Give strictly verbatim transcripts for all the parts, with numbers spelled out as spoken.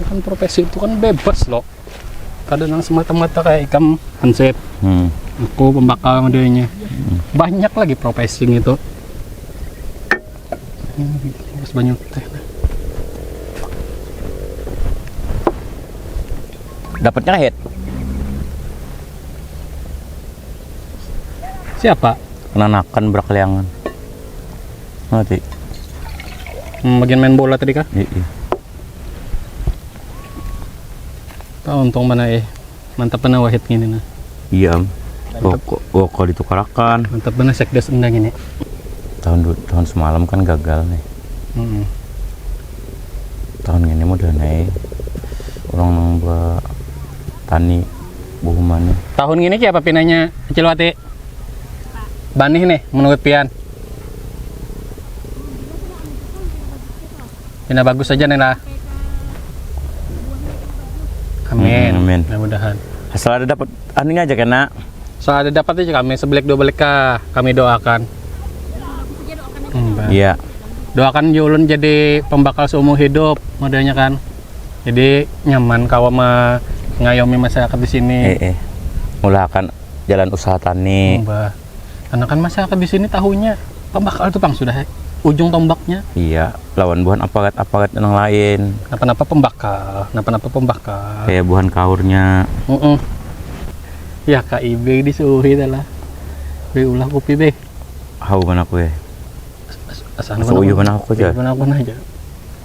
Kan profesi itu kan bebas loh. Kada nang semata-mata kayak ikam hansip. Hmm. Aku pembakal modelnya. Hmm. Banyak lagi profesi itu. Pas banyak teh. Dapatnya kahit. Siapa? Penanakan berakliangan. Nanti. Hmm, bagian main bola tadi kah? Iya. Tahu untung mana eh. Mantap benar wahid ini nah. Iya. Woko ditukarakan. Mantap benar sekdes endang ini. Tahun tahun semalam kan gagal nih. Hmm. Tahun ini modal nih. Orang nang buat tani buhumannya. Tahun ini siapa pinanya Cilwati? Banih nih menurut pian. Pina bagus aja nih lah. Amin. Hmm, amin. Mudah-mudahan. Asal ada dapat aninya aja kena. Asal ada dapat aja kami sebelik dua belik kah kami doakan. Hmm, iya. Doakan julun jadi pembakal seumur hidup modelnya kan. Jadi nyaman kawa mengayomi masyarakat di sini. Eh, eh. Mulakan jalan usaha tani. Mbah. Karena kan masyarakat di sini tahunya pembakal itu pang sudah eh. Ujung tombaknya. Iya, lawan buhan aparat-aparat yang lain. Kenapa-napa pembakal, kenapa-napa pembakal. Kayak buhan kaurnya. Uh -uh. Ya K I B disuruhi lah. Be ulah kopi be. Hau mana kue. Asal uyuh mana aku aja. Mana aku aja.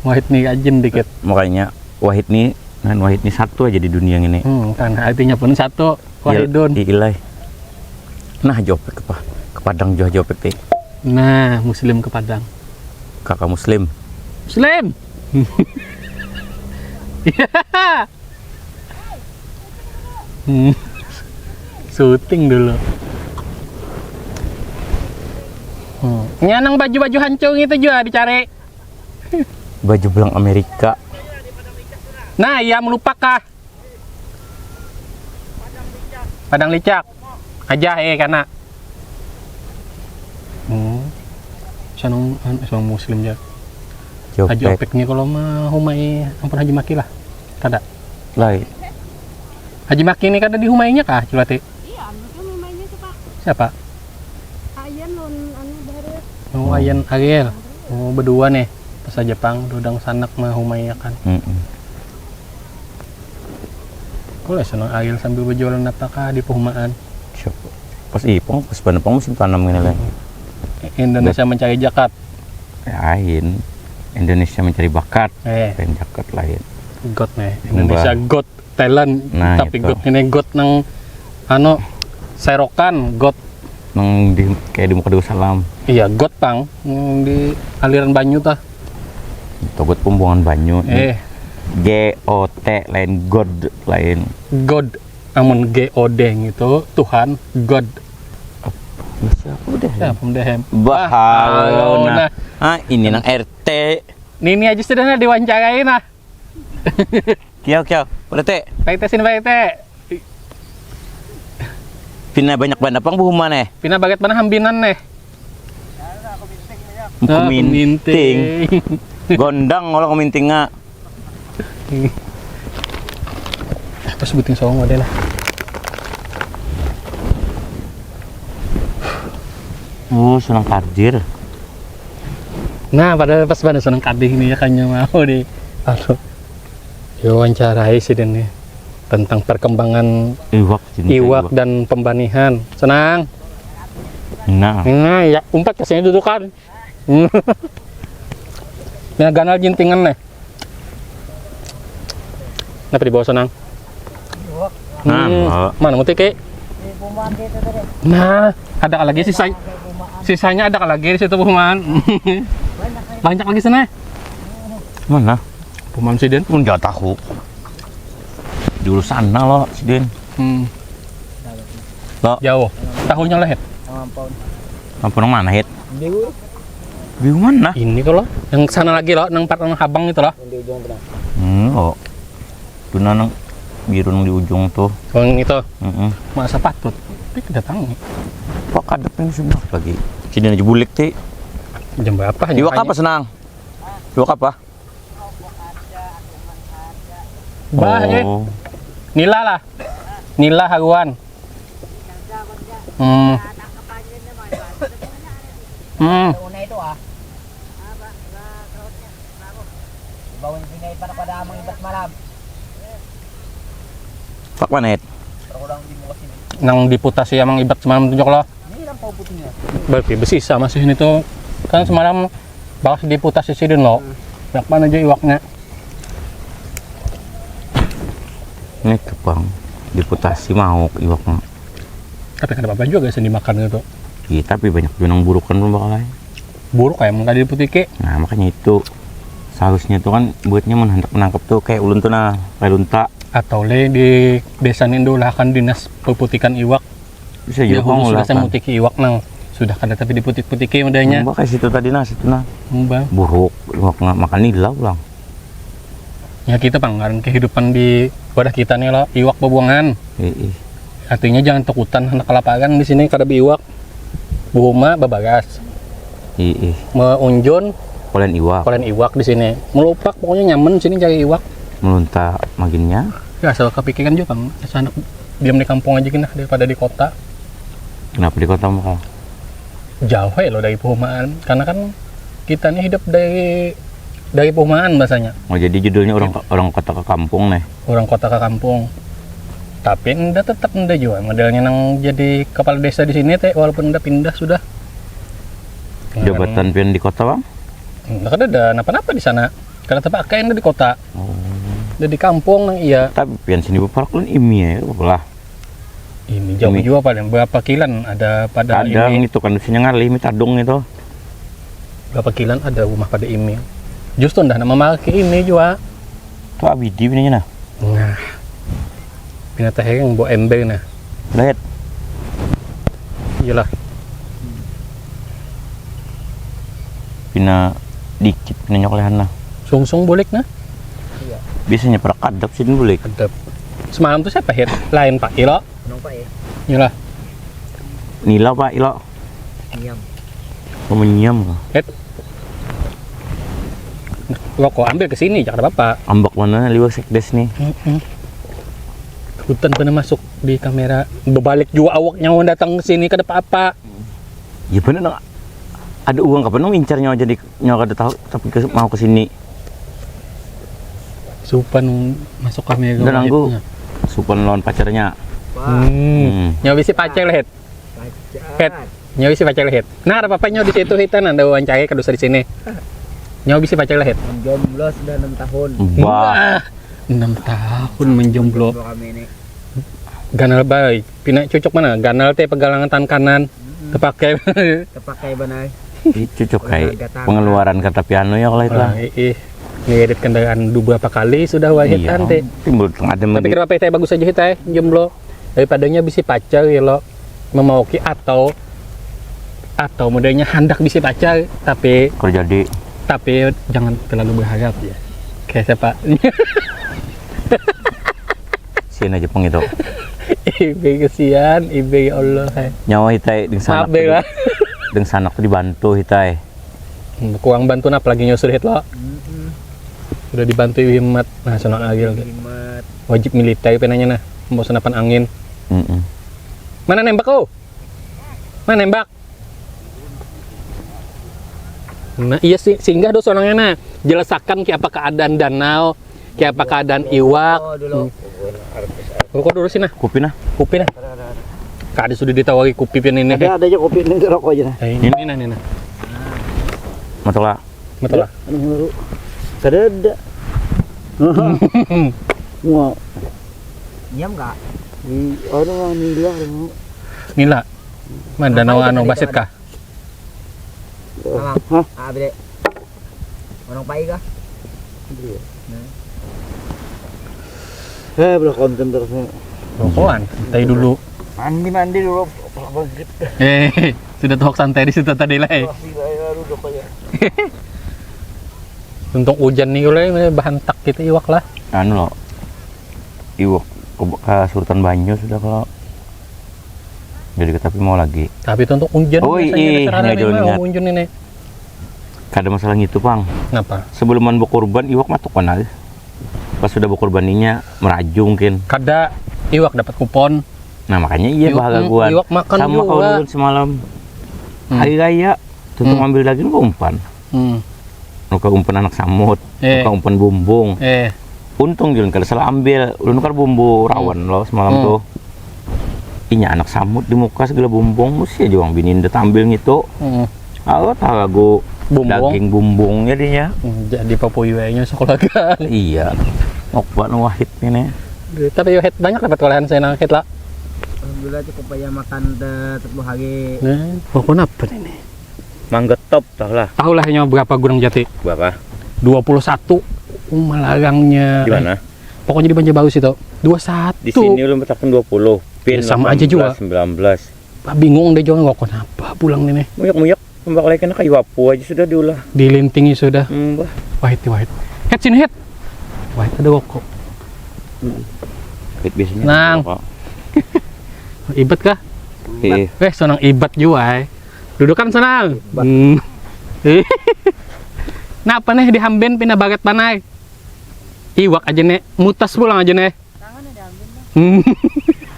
Wahid nih ajin dikit. Makanya Wahid nih, nah Wahid nih satu aja di dunia ini. Hmm, kan artinya pun satu. Wahidun. Ilai. Nah, jopek apa? Kepadang jauh jopek teh. Nah, muslim kepadang. Kakak muslim. Muslim. Hmm. Syuting dulu. Hmm. Ini nang baju-baju hancung itu juga dicari. Baju belang Amerika. Nah, iya melupak kah? Padang licak. Aja eh kana. Hmm. Sanang anu sanang muslim ja. Haji Opek. Opek ni kalau mah humai ampun Haji Maki lah. Kada. Lain. Haji Maki ni kada di humainya kah Cilwati? Iya, anu tu humainya siapa? Siapa? Ayan lawan anu Baharil. Oh, Ayan Ariel. Oh, berdua nih. Pas aja pang dudang sanak mah humainya kan. Mm -mm. Aku lah senang Ariel sambil berjualan apakah di perumahan. Siapa? Pas ipong, pas banapang musim tanam ini lah. Indonesia mencari jakat. Lain. Indonesia mencari bakat. Eh. Lain jakat lain. God nih. Indonesia God talent. Nah, tapi itu. God ini God nang anu serokan God. Nang di kayak di muka dua salam. Iya, God pang. Nang di aliran banyu tah. Togot pembuangan banyu. Eh. G O T lain God lain. God. Amun G O D itu Tuhan, God. Siapa udah? Ya, pemuda hem. Bah, nah. Ah, ini nang R T. Nini aja sudah nah diwawancarai nah. Kiau kiau, Pak R T. Pak R T sini Pak R T. Pina banyak banget pang buhuman eh. Pina banget mana hambinan nih. Kuminting. Gondang kalau kuminting nggak. Apa sebutin sawang wadah lah. Oh, senang kadir. Nah, padahal pas pada senang kadir ini ya kayaknya mau di aduh. Yo wawancarai sih dan nih tentang perkembangan iwak, iwak dan pembanihan. Senang. Nah. Nah, ya umpat ke sini dudukan. Nah, ganal jintingan nih. Kenapa dibawa senang? Nah, hmm, mana mutiki? Nah, ada lagi sisa sisanya ada lagi di situ perumahan. Banyak lagi sana. Mana? Perumahan sidin. Pun jauh tahu. Dulu sana lo sidin. Hmm. Lo. Jauh. Tahunnya lah ya. Ampun mana hit? Biru mana? Ini tuh loh, yang sana lagi loh, nang part nang habang itu loh. Yang di ujung tuh. Hmm, oh. Tuna nang biru nang di ujung tuh. Oh, yang itu. Mm -mm. Masa patut. Tapi kedatangan. Kok kadep yang sudah lagi? Sini aja bulik ti. Jam berapa? Iwak apa senang? Iwak apa? Lombok ada, Atungan ada, Bah, eh. Oh. Nila lah. Nila haruan. Hmm. Hmm. Pak Manet. Nang diputasi amang ibat semalam tunjuk lo. Berarti besisa masih ini tuh. Kan semalam bakas diputasi sidin lo. Banyak mana aja iwaknya. Ini kepang diputasi mau iwaknya. Tapi kada apa-apa juga sih dimakan gitu. Iya, tapi banyak juga nang burukan belum bakal lain. Buruk kayak mun kada diputiki. Nah, makanya itu seharusnya tuh kan buatnya mun hendak menangkap tuh kayak ulun tuh nah, kayak lunta. Atau le di desa ini diulahkan dinas peputikan iwak. Bisa Ya juga khusus ulah biasa kan. Mutiki iwak nang sudah kada tapi diputik-putiki modanya. Mbak kayak situ tadi nah, situ nah. Mbak. Buruk, iwak nggak makan nila pulang. Ya kita panggaran kehidupan di wadah kita nih lo, iwak bebuangan. Ih, Artinya jangan takutan anak kelaparan di sini kada iwak. Buhuma babagas. ih, ih. Meunjun Kalian iwak. Kalian iwak di sini. Melupak pokoknya nyaman sini cari iwak. Melunta maginnya. Ya asal kepikiran juga kan. Asal anak diam di kampung aja kena daripada di kota. Kenapa di kota mah? Jauh ya lo dari perumahan. Karena kan kita nih hidup dari dari perumahan bahasanya. Oh, jadi judulnya orang orang kota ke kampung nih. Orang kota ke kampung. Tapi enda tetap enda juga modelnya nang jadi kepala desa di sini teh walaupun enda pindah sudah. Jabatan pian di kota bang? Enda kada ada napa-napa di sana. Kada terpakai enda di kota. Oh. Enda di kampung nang iya. Tapi pian sini baparak ulun imi ya, apa lah? Ini jauh Ini. Juga paling berapa kilan ada pada Kadang ini. Itu kan sini ngalih mi tadung itu. Berapa kilan ada rumah pada ini. Justru ndah nama marki ini juga. Tuh abidi pinanya nah. Nah. Pina tahereng buat ember nah. Lihat. Iyalah. Pina dikit pinanya kulihan nah. Sungsung bulik nah. Biasanya parak kadap sih bulik. Kadap. Semalam tuh siapa hit? Lain Pak Ilo. Nang Pak ya? Iyalah. Nila pak ilo. Nyam. Menyam kah? Hit. Rokok ambil ke sini, jangan apa-apa. Ambak mana liwat sekdes nih. Hutan pernah masuk di kamera. Berbalik juga awaknya datang ke sini kada apa-apa. Ya bener nang ada uang kapan nang incarnya aja di nyawa kada tahu tapi ke, mau ke sini. Supan masuk kamera. Udah nanggu. Supan lawan pacarnya. Hmm. Hmm. Nyawa bisi pacar hit. Hit. Nyawa bisi pacar hit. Nah, ada apa-apa nyawa di situ hitan anda wawancarai kada usah di sini. Nyawa bisi pacar hit. Jomblo sudah enam tahun. Bah. Enam tahun menjomblo. Jomblo kami ini. Ganal baik. Pina cucuk mana? Ganal teh pegangan tangan kanan. Terpakai. Terpakai benar. Ih, cucuk kayak pengeluaran kata piano ya kalau itu lah. Wah, ih. Ngirit kendaraan beberapa kali sudah wahit Iya, nanti. Timbul tengah ada Tapi medi- kenapa saya bagus aja hitai jomblo daripadanya bisi pacar ya lo memauki atau atau modelnya hendak bisi pacar tapi kalau jadi tapi jangan terlalu berharap ya kayak siapa sih aja peng itu. ibe kesian ibe ya Allah hai. Nyawa hitai deng sanak Maaf deh lah deng sanak tuh dibantu hitai. Kurang bantu nah apalagi nyusur hit lo sudah dibantu imat nah senang agil Jimat. Wajib militer penanya nah mau senapan angin Mm-mm. mana nembak kau mana nembak nah iya sih singgah dos orangnya nah jelasakan kayak apa keadaan danau kayak apa keadaan iwak Oh dulu. Rokok dulu sih nah Kopi nah. Kopi nah kada sudah ditawari kopi pian ini Ada ada aja kopi ini rokok aja nah. Eh, ini nah ini nah Matola. Matola Anu baru. Kada ada. Wah. Nyam kak. Di anu mah nila anu. Nila mana danau anu basit kah Amang. Hah? Ah bede. Orang pai kah? Eh belah konten terus nih. rokokan santai dulu Mandi mandi dulu. Kalau gitu. eh sudah tuh santai di situ tadi lah eh. Masih aja aduh udah kayak. Untuk hujan nih kalau bahan tak gitu iwak lah Anu lo. Iwak ke, ke surutan banyu sudah kalau jadi tapi mau lagi. Tapi itu untuk hujan Oh, biasanya iya, dasar iya, ini iya, mah, ingat. Hujan ini. Kada masalah gitu pang. Kenapa? Sebelum berkorban iwak matuk kan aja. Pas sudah bakurban inya merajung kin. Kada, iwak dapat kupon. Nah, makanya iya Iwak- bahagaguan. iwak makan Sama jua. Kawan ulun semalam. Hmm. Hari raya, tuh Hmm. ambil daging kok umpan. Hmm. Nuka umpan anak samut, Eh. nuka umpan bumbung. Eh, Untung Jun kada salah ambil. Ulun nukar bumbu rawan lo semalam Hmm. tuh. Inya anak samut di muka segala bumbung, mesti aja uang bini nda tampil ngitu. hmm. Awat lagu Bumbung. Daging bumbung jadinya. Hmm, jadi papuyu aja sekolah kan. Iya. Okba nu wahid ini. Tapi wahid banyak dapat kolahan saya nang hit lah. Alhamdulillah cukup aja makan te- tepuh hari. Nah, pokoknya apa ini? Mangga top tah lah. Tahu lah hanya berapa Gunung Jati? Berapa? Dua puluh satu. Oh, melarangnya. Di mana? Pokoknya di Banjarbaru situ. Dua satu. Di sini ulun betakan dua puluh. Pin Ya, sama aja juga. Sembilan belas. Bah, bingung deh, jangan kok kenapa pulang ini. Muyak-muyak, mbak lagi kena kayu apu aja sudah diulah. Dilintingi sudah. Hmm, bah. Wahid, wahid. Hit sini, hit. Wahid ada koko. Hit biasanya Nang. Apa? Ibat kah? Eh, Eh, senang ibat juga, eh. Dudukan senang. Hmm. Kenapa nih dihamben pindah bagat panai? Iwak aja nih, mutas pulang aja nih. Hmm.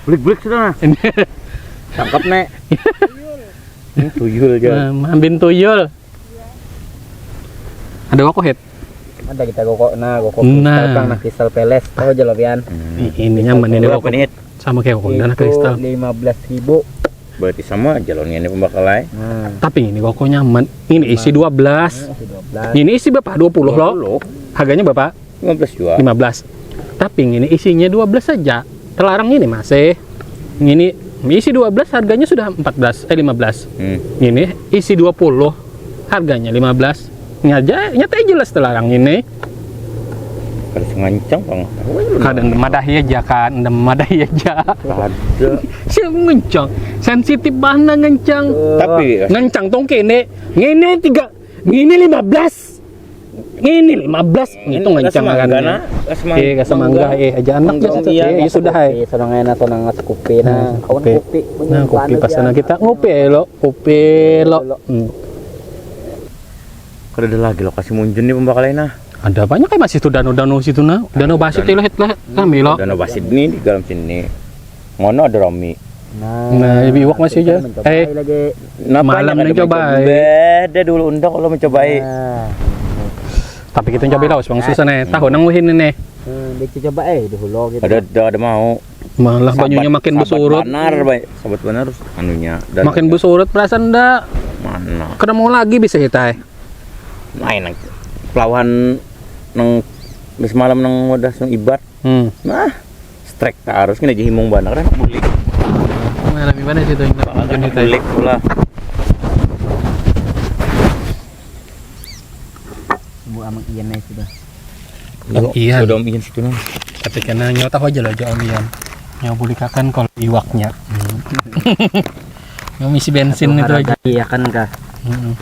Blik-blik sudah nah. Tangkap nek. Ini tuyul aja. Nah, mambin tuyul. Ada koko hit. Ada kita koko, nah koko Nah. kristal pang, nah kristal peles, tahu aja lo pian. Ih, ini nyaman ini Berapa koko. nih? Sama kayak koko dan kristal. Lima belas ribu. Berarti sama aja lo ini pembakalai. Nah, Tapi ini koko nyaman. Ini isi dua belas. masih dua belas. Ini isi berapa? Dua puluh lo. Harganya berapa? Lima belas juga. Lima belas. Tapi ini isinya dua belas saja. Telarang ini masih. Ini isi dua belas, harganya sudah empat belas, eh, lima belas. Hmm. Ini isi dua puluh, harganya lima belas. Ini aja, nyata jelas telarang ini. Kada sengancang bang. Kada madahi aja kan, nda madahi aja. Ada. Siapa ngencang? Sensitif banar ngencang. Tapi Ngencang tong kene, ngene tiga, ngene lima belas. Ngene lima belas, itu ngencang Rasa mangga, arannya. nah. Rasa mangga. Eh, rasa mangga, eh, aja anak Mangga biasa. Iya. Eh, ya sudah, hai. Kopi, senang enak, senang ngasih kopi, nah. Nah, Kawan kopi. kopi. Nah, kopi pas anak kita ngopi lo, kopi lo. Hmm. Kada ada lagi lokasi munjun nih pembakalai nah. Ada banyak kayak masih tuh danau-danau situ nah. Danau Basit itu lah, lah, kami lo. Danau Basit nih di dalam sini. Ngono ada rami. Nah, Nah, iwak masih aja. mencoba Eh. lagi. Nah, Malam banyak nih ada coba, mencoba. eh. Beda dulu undang kalau mencobai. Nah, Tapi kita coba lawas bang susah nih. Tahu nang uhin ini. hmm, dicoba eh dulu gitu. Ada ada, ada mau. Malah banyunya Sabat- makin sabat bersurut. Banar, baik. Sabat banar anunya. Dan Makin bersurut perasaan ndak. Mana? Kada mau lagi bisa kita. Eh. Main lagi. Pelawan nang bis malam nang wadah nang ibat. Hmm. Nah, strike terus kena aja himung banar kan bulik. Mana di mana situ? Ini kita. Bulik pula. Bu amang Ian aja sudah. Om Ian. Sudah Om Ian situ nah. Tapi kena nyawa tahu aja lah aja Om Ian. Nyawa boleh kakan kalau iwaknya. Nyawa isi bensin itu aja. Iya kan kah? Mm-mm.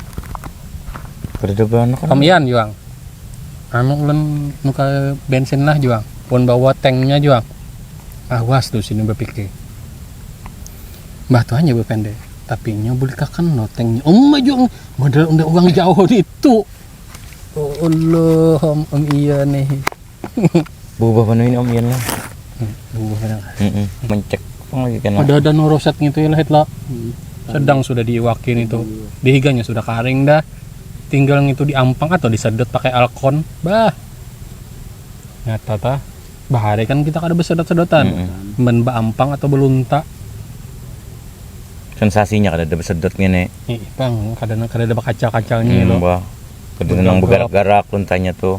Kada ada banar kan. Om Ian juang. Anu ulun muka bensin lah juang. Pun bawa tanknya juang. Awas tuh sini berpikir. Mbah tuh hanya berpendek. Tapi nya boleh kakan no tanknya. Om juang modal unda uang jauh itu. Oh Allah, om, om iya nih. Berubah mana ini Om Ian lah. Bubuh kadang. Heeh. Mencek apa lagi kena. Ada ada no roset gitu ya lah lah. Sedang sudah diiwakin itu. Dihiganya sudah karing dah. Tinggal ngitu diampang atau disedot pakai alkon. Bah. Nyata ta. Bahari kan kita kada besedot-sedotan. Men baampang atau belunta. Sensasinya kada ada besedot ngene. Ih, bang, kada kada ada bakacau-kacaunya lo. Mbah. Kada nang begarak-garak luntanya tuh.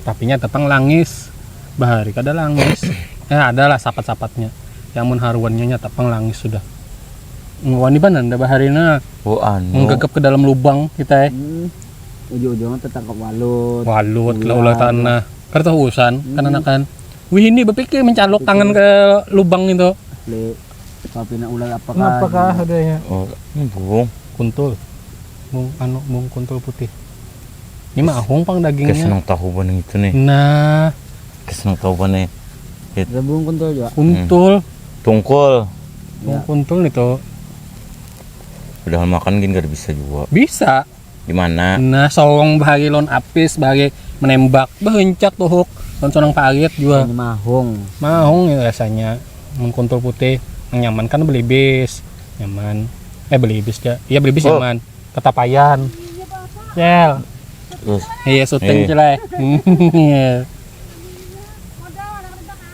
Tapi nyata pang langis. Bahari kada langis. Eh, ada lah sapat-sapatnya. Yang mun haruannya nyata pang langis sudah. Ngawani banar nda bahari nah. Oh anu. Menggegap ke dalam lubang kita eh. Ujung-ujungnya tertangkap walut. Walut lah ulah tanah. Kada tahu urusan, kan anakan. Wih ini berpikir mencalok tangan ke lubang itu. Asli. Kalau pina ular apa Kenapa kah kan? Adanya? Oh, ini burung. Kuntul. Bung anu bung kuntul putih. Ini mah ahung pang Kes dagingnya. Nang tahu banang itu nih. Nah, Kes Nang tahu banang. Ada burung kuntul juga. kuntul. Tungkol. Bung kuntul itu Padahal makan gini kada bisa juga. Bisa. Di mana? Nah, sawang bahari lawan apis, bahari menembak, behencak tuhuk, lawan sonang parit jua. Ini mahung. Mahung ya rasanya. Mun kuntul putih, nang nyaman kan belibis, nyaman. Eh belibis ya, iya belibis oh. Nyaman. Ketapayan. Cel. Iya syuting eh. Cel.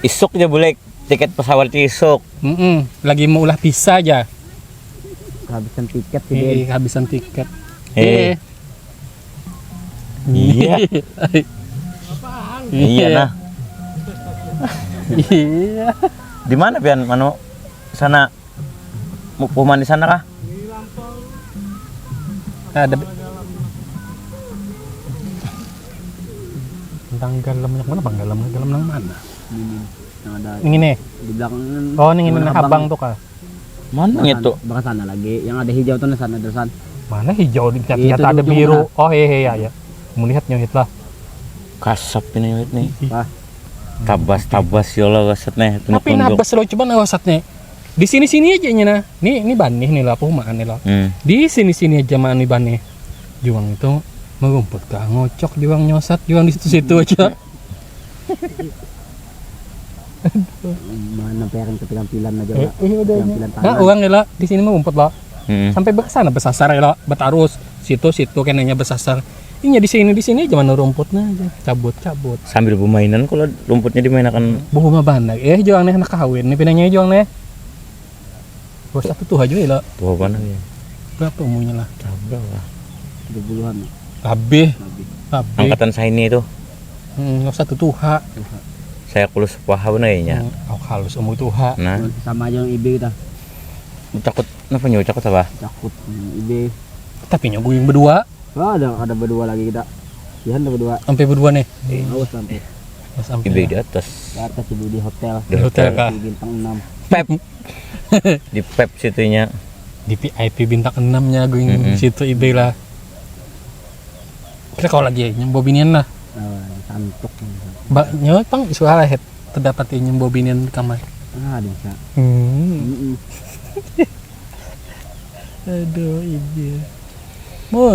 Isuk aja boleh tiket pesawat isuk. Mm -mm. Lagi mau ulah bisa aja. Kehabisan tiket sih. Iya, kehabisan tiket. Eh. eh. Iya. Iya nah. Iya. Di mana pian manu sana? Mau perumahan di sana kah? Nah, ada tentang galam yang mana bang galam galam yang mana? Ini yang ada ini nih di belakang. Oh ini ini abang, abang tuh kah? Mana itu? Baka sana lagi. Yang ada hijau tuh sana desan. Mana hijau di nyata ada biru. Oh iya iya iya. Melihat nyuhit lah. Kasap ini nyuhit nih. Wah. Tabas tabas ya Allah wasat nih. Tapi nabas lo coba nah wasat nih. Di sini sini aja nya nah. Nih ini banih nih lah, perumahan nih lah. Hmm. Di sini sini aja mana nih banih. Juang itu merumput kah ngocok juang nyosat juang di situ situ aja. Mana pengen keterampilan aja eh, iya, penampilan tangan. Nah, uang ya lah, di sini mah umpet lah. Hmm. Sampai ke sana besasar ya lah, betarus situ situ kenanya besasar. Inya di sini di sini aja mana rumputnya aja, cabut cabut. Sambil bermainan kalau rumputnya dimainakan. Buh mah bana, eh juang nih anak kawin nih pinanya juang nih. Bos aku tuh aja lah. Tuh apa namanya? Berapa umurnya lah? Berapa lah? Tiga puluhan. Habis. Habis. Angkatan saya ini itu. Hmm, nggak usah tuh tuha. Saya kulus paha benar ya. Hmm, oh, halus umur tuha. Nah. Sama aja yang ibe kita. Cakut, kenapa nyawa cakut apa? Cakut, hmm, ibe. Tapi nyogo yang berdua. Oh, ada ada berdua lagi kita. Iya ada berdua. Sampai berdua nih. Eh, awas sampai. Sampai. Ibe di atas. Di atas ibu di hotel. Di hotel kah? Di bintang enam. Pep. Di pep situnya. Di V I P bintang enam nya gue mm -hmm. Situ ibe lah. Kira kau lagi nyembo binian lah. Oh, santuk. Ba nyawa pang suara head terdapat nyembo binian kamar. Ah, bisa. Hmm. Mm -mm. Aduh, ibe. Mau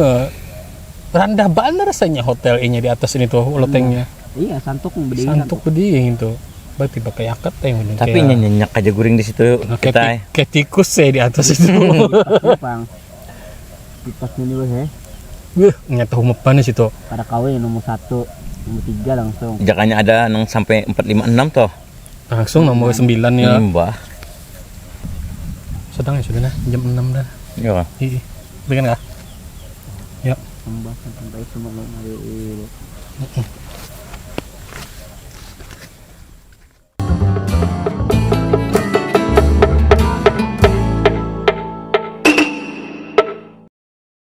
randah banget rasanya hotel ini di atas ini tuh lotengnya. Iya, santuk berdiri. Santuk berdiri itu. Berarti pakai akad teh yang tapi nyenyak aja guring di situ nah, kita. Kayak, eh. Kayak tikus saya di atas itu. Di pas ini weh. Wih, nyata humepan di situ. Pada kawin nomor satu, nomor tiga langsung. Jakanya ada nang sampai empat lima enam toh. Langsung nomor sembilan ya. Mbah. Sedang ya sudah nah, jam enam dah. Iya. Iya. Berikan kah? Ya. Mbah sampai semua mau mari.